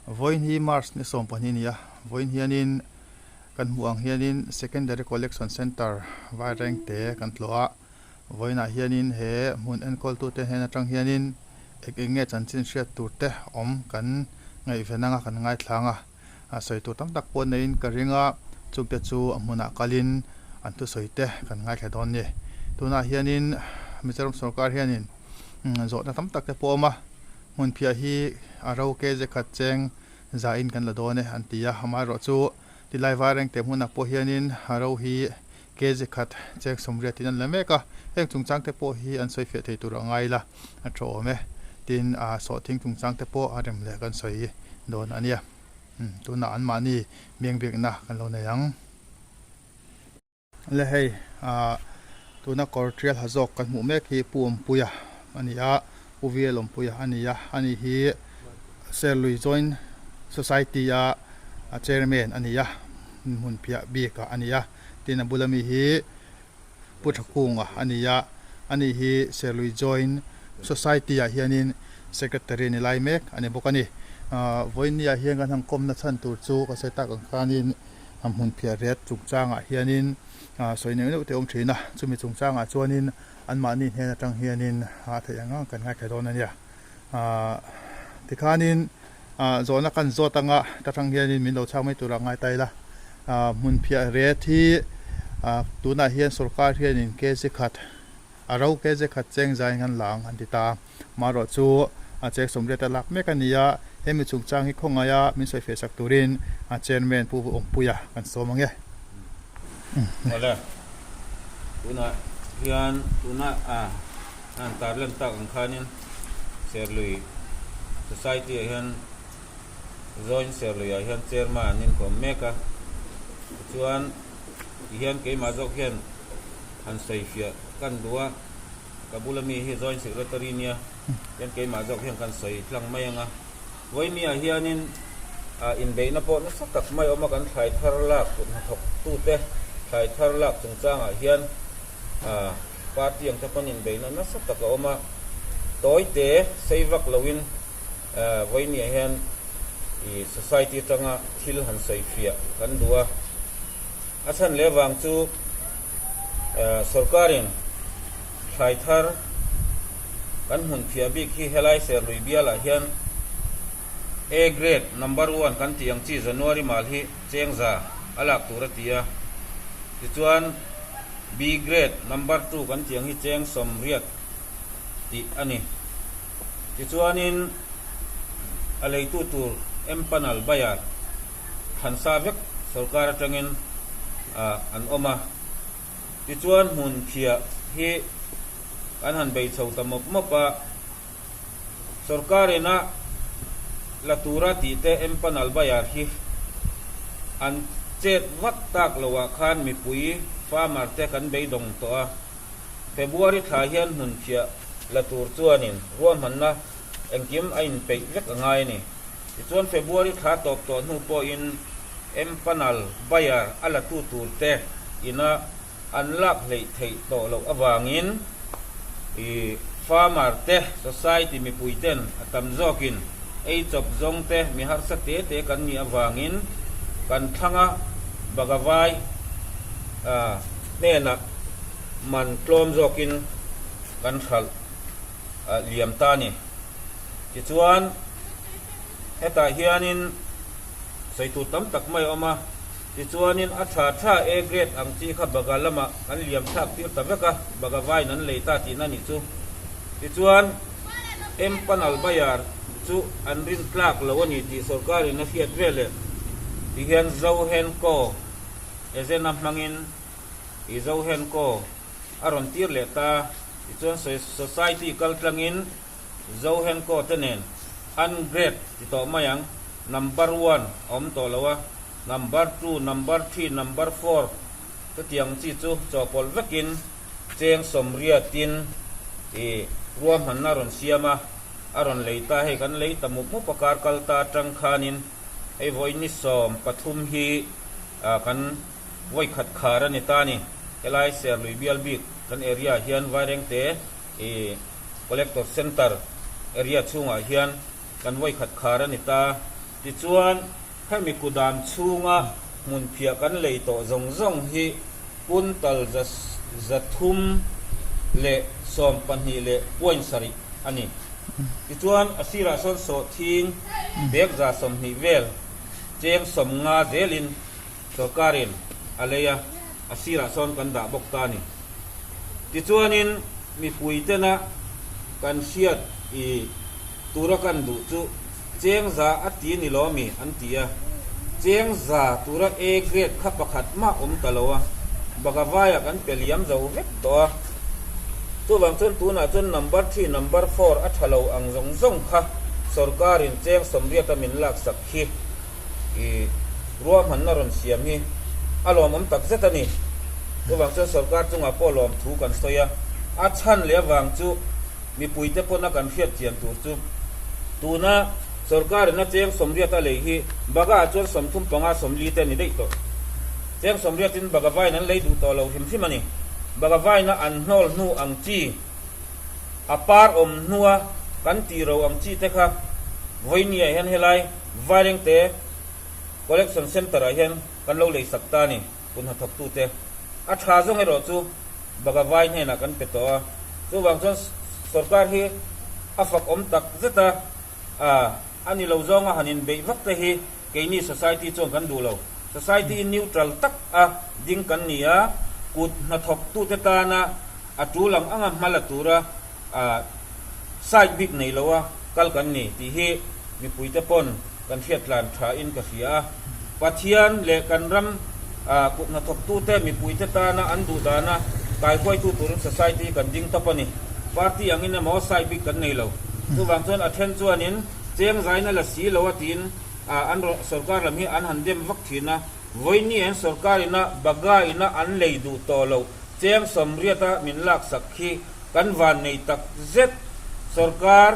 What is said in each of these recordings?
Vawiin hi March ni 12 a ni a, vawiin hianin kan hmuh ang hianin Secondary Collection Centre Vairengte kan tlawh a, vawiinah hianin he hmun enkawltute hnen atang hianin eng eng nge chanchin hriat tur te awm kan ngaihven anga kan ngaithlang a. A sawi tur tam tak pawh neiin ka ring a, chungte chu a hmunah kalin an thusawi te kan ngaithla dawn ni. Tunah hianin Mizoram sorkar hianin zawhna tam tak te pawh a awm a, hmunphiah hi a ro ke ze khat cheng zain kan la dawn e an ti a, amaherawhchu tilai vairengte hmunah pawh hianin a ro hi Kg khat cheng 80 in an la mek a, heng chungchang te pawh hi an sawi fiah thei tur a ngai la, a tha awm e. Tin, a sawhthing chungchang te pawh a rem leh kan sawi dawn a nia. Tunah anmahni biang biakna kan lo nei ang. Le hei, tuna kawr tial ha zawk kan hmuh mek hi Pu Awmpuia a ni a, Pu Vial Awmpuia a ni a, ani hi Serlui Joint Society a Chairman a ni a, hmunphiah bik ah a ni a. Tin a bula mi hi Pu Thakunga a ni a, ani hi Serlui Joint Society ah hianin Secretary ni lai mek a ni bawk a ni. Vawiin ah hian kan han kawmna chhan tur chu ka sawi tak ang khanin hmunphiah ret chungchangah hianin sawi neuh neuh te a awm thin a, chumi chungchangah chuanin anmahni hnen atang hianin a theih ang ang kan ngaithla dawn a nia. Tikhanin Zawhna kan zawt anga ta tang hianin min lo chhak mai turah ngai ta ila. Hmunphiah ret hi tunah hian sorkar hianin kg khat a ro kg khat cheng zaiin kan la ang an ti ta a. Marawh chu a cheng 80 a lak mek a ni a, hemi chungchang hi khawngaia min sawi feh sak turin Chairman Pu Awmpuia kan sawm ang e. Awle, tunah hian tuna A han tar lem tak ang khanin Serlui Society ah hian Joint Serlui ah hian Chairman in ka awm mek a, tichuan tihian keimah zawk hian han sawi fiah kan duh a, ka bula mi hi Joint Secretary nia hian keimah zawk hian kan sawi tlang mai ang a, Vawimi ah hianin inbeihna pawh nasa tak mai awm a kan thlai thar lak kut hnathawk tute thlai thar lak chungchangah hian Party ang te pawn inbeihna nasa tak a awm a, tawi te sei vak loin vawinia hian i society atanga thil han sawi fiah kan duh a. A chhan leh vang chu sorkarin thlai thar kan hmun phiah bik hi helai Serlui bialah hian A grade number one kan tih ang chi January mal hi chengza a lak tur a ti a, tichuan B grade number two kan tih ang hi cheng 80 tih a ni. Tichuanin a leitu tur empanel bayar thlansa vek sorkar atangin an awm a. Tichuan hmun phiah hi kan han bei chho ta mawp mawp a. Sorkar ina la tura tih te empanel bayar hi an chet vat tak lo ah khan mipui farmer te kan beidawng tawh a. February thla hian hmun phiah la tur chuanin ruahmanna engkim a inpeih vek a ngai a ni. Tichuan February thla tawp tawh hnu pawhin empanel bayar a la tu tur te ina an lak hleih theih tawh loh avangin i farmer te, society mipui ten a tam zawkin ei chawp zawng te mi harsa te te kan nih avangin kan thlanga Bagavai hnenah man tlawm zawkin kan hralh liam ta a ni. Tichuan hetah hianin sawi tur tam tak mai a awm a. Tichuanin a tha tha A grade ang chi kha Baga lamah an liam thlak tir ta vek a, Baga vaiin an lei ta tihna nih chu. Tichuan Empanal Bayar chu an rin tlak lo a ni tih sorkarin a hriat veleh tihian Zohenko Ezena hmangin i Zohenko a rawn tir leh ta. Tichuan Society kal tlangin Zohenko te nen an grade ti tawh mai ang, number one a awm tawh lo a, number two, number three, number four chutiang chi chu chawhpawlh vekin cheng 80in i ruahmanna a rawn siam a, a rawn lei ta hei kan lei ta mup mup a kar kal ta atang khanin hei vawi ni 13 hi kan vawi khat khar a ni ta a ni, helai Serlui bial bik kan area ah hian Vairengte i Collector Centre area chhungah hian kan vawi khat khar a ni ta. Tichuan, hemi kudam chhunga hmunphiah kan lei tawh zawng zawng hi quintal 312 a ni. Tichuan, a sirah sawn sawhthing bag 120 vel cheng 50 zelin Sorkarin a lei a, a sirah sawn kan dah bawk ta a ni. Tichuanin mipui tena kan hriat i tura kan duh chu cheng za a ti ni lo mi an ti a, cheng za tura A grade kha pakhat mah awm ta lo a, Bagavaia kan pe liam zo vek tawh a. Chuvang chuan tunah chuan number three, number four a tha lo ang zawng zawng kha sorkarin cheng 80 a min laksak khi. I ruahmanna rawn siam hi a lawmawm tak zet a ni. Chuvang chuan sorkar chungah pawh lawm thu kan sawi a, a chhan leh avang chu mipuite pawna kan hriat chian tur chu tuna sorkarin a cheng 80 a lei hi Baga ah chuan 35 40 te a ni daih tawh. Cheng 80 in Baga vain an lei duh tawh lo hrim hrim a ni. Baga vaina an hnawl hnu ang chi a par awm hnua kan tih ro ang chi te kha vawinia hian helai Vairengte Collection Centre ah hian kan lo lei sak ta a ni, kut hnathawktute. A tha zawng erawh chu Baga Vai hnenah kan pe tawh a, chuvang chuan sorkar hi a fak awm tak zet a, a ni lo zawnga han inbeih vak te hi keini society chuan kan duh lo. Society in neutral tak a ding kan ni a, kut hnathawktute tana a tul ang anga hma la tura side bik nei loa kal kan ni tih hi mipuite pawn kan hriat tlan tha in ka hria a. Pathian leh kan ram kut hnathawktute mipuite tana an duh dana kaihruaitu turin society hi kan ding tawp a ni. Party angin emaw side bik kan nei lo. Chuvang chuan a then chuanin cheng zaina la si lo a tiin an sorkar lam hi an han dem vak thin a. Vawiini an sorkar ina Baga ina an lei duh tawh loh cheng 80 a min laksak khi Kan van nei tak zet. Sorkar,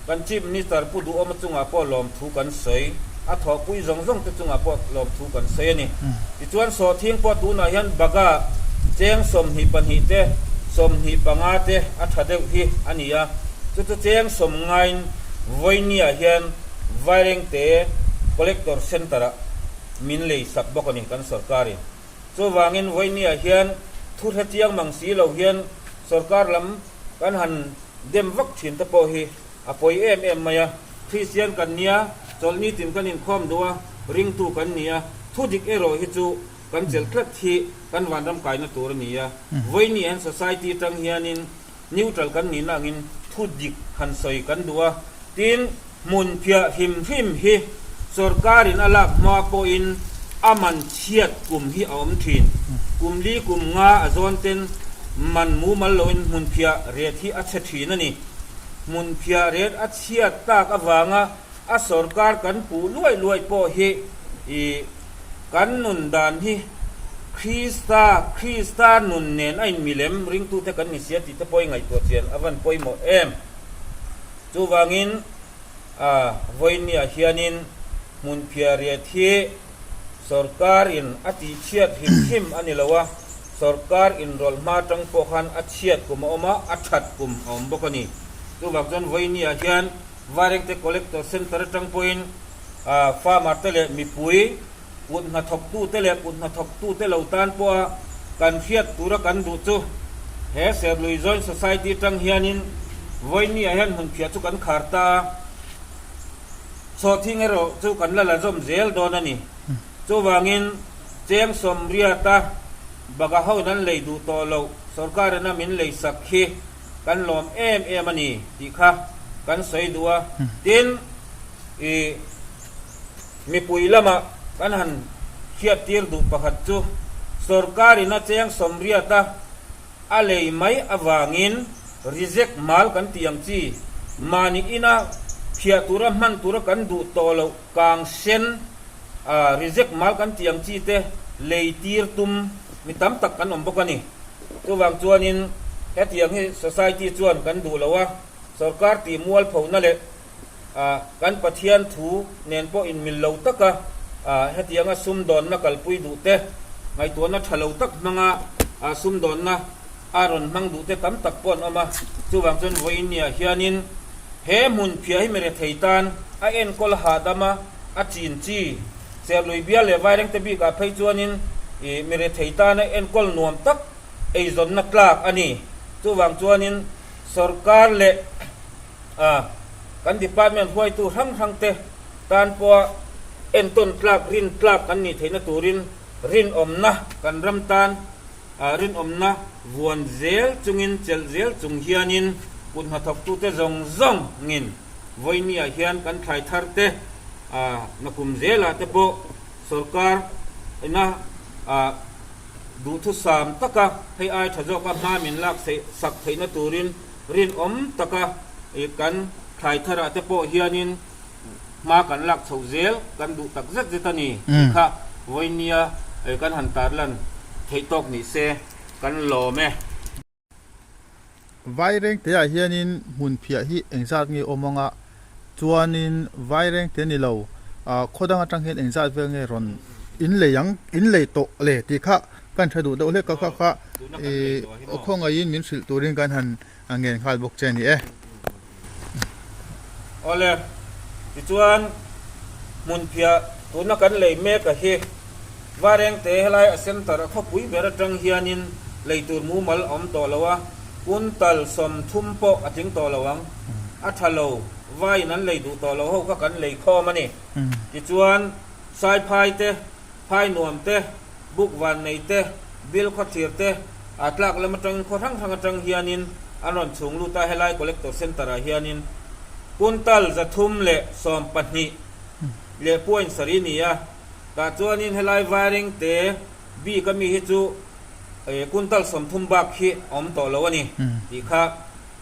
kan Chief Minister Pu Duhawma chungah pawh lawmthu kan sawi. A thawhpui zawng zawng te chungah pawh lawmthu kan sawi a ni. Tichuan sawhthing pawh tunah hian Baga cheng 22 te, 25 te a tha deuh hi a ni a. Chu chu cheng 90 in Vawinia hian Vairengte Collector Centre ah min lei sak bawk a ni kan sorkarin. Chuvangin vawinia hian thu hre chiang mang si lo hian sorkar lam kan han dem vak thin te pawh hi a pawi em em mai a. Kristian kan nia, chawlhni tin kan inkhawm duh a, ringtu kan ni a, thu dik erawh hi chu kan chelh tlat hi kan vanram kaina tur a ni a. Vawinia hian society atang hianin neutral kan nihna angin thu dik han sawi kan duh a, tin, Hmun phiah hrim hrim hi sorkarin a lak hma pawhin a man chhiat kum hi a awm thin. Kum li kum nga a zawn ten man mumal loin hmun phiah ret hi a chhe thin a ni. Hmun phiah ret a chhiat tak avanga a sorkar kan puh luai luai pawh hi i kan nun dan hi Krista Krista nun nen a inmilem ringtute kan ni sia tih te pawh i ngaihtuah chian a van pawimawh em. Chuvangin a vawinia hianin hmunphiah riat hi sorkarin a tihchhiat hrim hrim a ni lo a, sorkar inrawlh hma atang pawh khan a chhiat kum a awm a, a that kum a awm bawk a ni. Chuvang chuan vawinia hian Vairengte Collector Centre atang pawhin farmer te leh mipui, Kut hnathawktute leh kut hnathawktute lo tan pawha kan hriat tura kan duh chu he Serlui Joint Society atang hianin vawinia hian hmunphiah chu kan khar ta a, chhawhthing erawh chu kan la la zawm zel dawn a ni. Chuvangin cheng 80 a Baga hoin an lei duh tawh loh sorkarin a min lei sak hi kan lawm em em a ni tih kha kan sawi duh a, tin i. Mipui lama kan han hriattir duh pakhat chu sorkarin a cheng 80 a a lei mai avangin reject mal kan tih ang chi mahni ina phiah tura hman tura kan duh tawh loh kang sen a reject mal kan tih ang chi te lei tir tum mi tam tak kan awm bawk a ni. Chuvang chuanin hetiang hi society chuan kan duh lo a, sorkar tih mualphona leh Kan Pathian thu nen pawh inmil lo taka hetianga sumdawnna kalpui duh te, ngaihtuahna tha lo tak hmanga sumdawnna a rawn hmang duh te tam tak pawh an awm a. Chuvang chuan vawiinniah hianin he hmun phiah hi mirethei tan a enkawl hahdam a. A chin chi, Serlui bial leh Vairengte bikah phei chuanin ih mi rethei tana enkawl nuam tak eizawnna tlak a ni. Chuvang chuanin sorkar leh ah kan department hruaitu hrang hrangte tan pawha entawn tlak, rin tlak kan nih theihna turin rinawmna kan ram tan ah rinawmna vuan zel chungin chelh zel chung hianin kut hnathawktute zawng zawngin Vawinia hian kan thlai thar te nakum zelah te pawh sorkar ina duhthusam taka hei ai tha zawka hma min lak sak theihna turin rinawm taka kan thlai tharah te pawh hianin hma kan lak chhoh zel kan duh tak zet zet a ni tih kha vawinia kan han tarlan theih tawk ni se kan lawm e. Vairengte ah hianin hmun phiah hi engzat nge awm anga chuanin vairengte ni lo ah khaw dang atang hian engzat vel nge rawn in lei ang in lei tawh le tih kha kan hre duh deuh hlek a kha kha ih khawngaihin min hrilh turin kan han ngen nghal bawk che a ni e. Awle, tichuan hmun phiah tuna kan lei mek a hi Varengte helai a centre a khawpui ber atang hianin lei tur mumal a awm tawh lo a, kuntal 30 pawh a tling tawh lo ang. A tha lo, vaiin an lei duh tawh lo ho kha kan lei khawm a ni. Tichuan Saiphai te, Phainuam te, Bukvannei te, Bilkhawthlir te, a tlak lam atangin khaw hrang hrang atang hianin an rawn chhung lut a, helai Collector Centre ah hianin Kuntal 312 leh point sarih ni a, tah chuanin helai Vaireng te bik ami hi chu Kuntal 30 bak hi a awm tawh lo a ni tih kha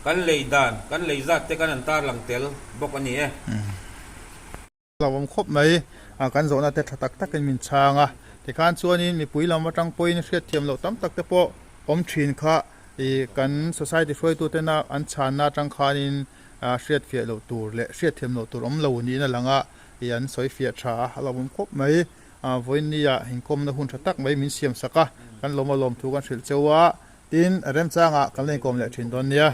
kan lei dan, kan lei zat te kan han tarlang tel bawk a ni e. Hlauhawm khawp mai a, kan zawhna te tha tak takin min chhang a, tikhan chuanin mipui lam atang pawhin hriatthiam loh tam tak te pawh awm thin kha ih kan society hruaitu tena an chhanna atang khanin hriatfiah loh tur leh hriatthiam loh tur awm lo niin a lang a, ih an sawi fiah tha a, a hlauhawm khawp mai. Vawiinnia inkawmna hun tha tak mai min siam sak a, kan lawm a lawm thu kan hrilh cheu a, tin remchangah kan la inkawm leh thin dawn nia.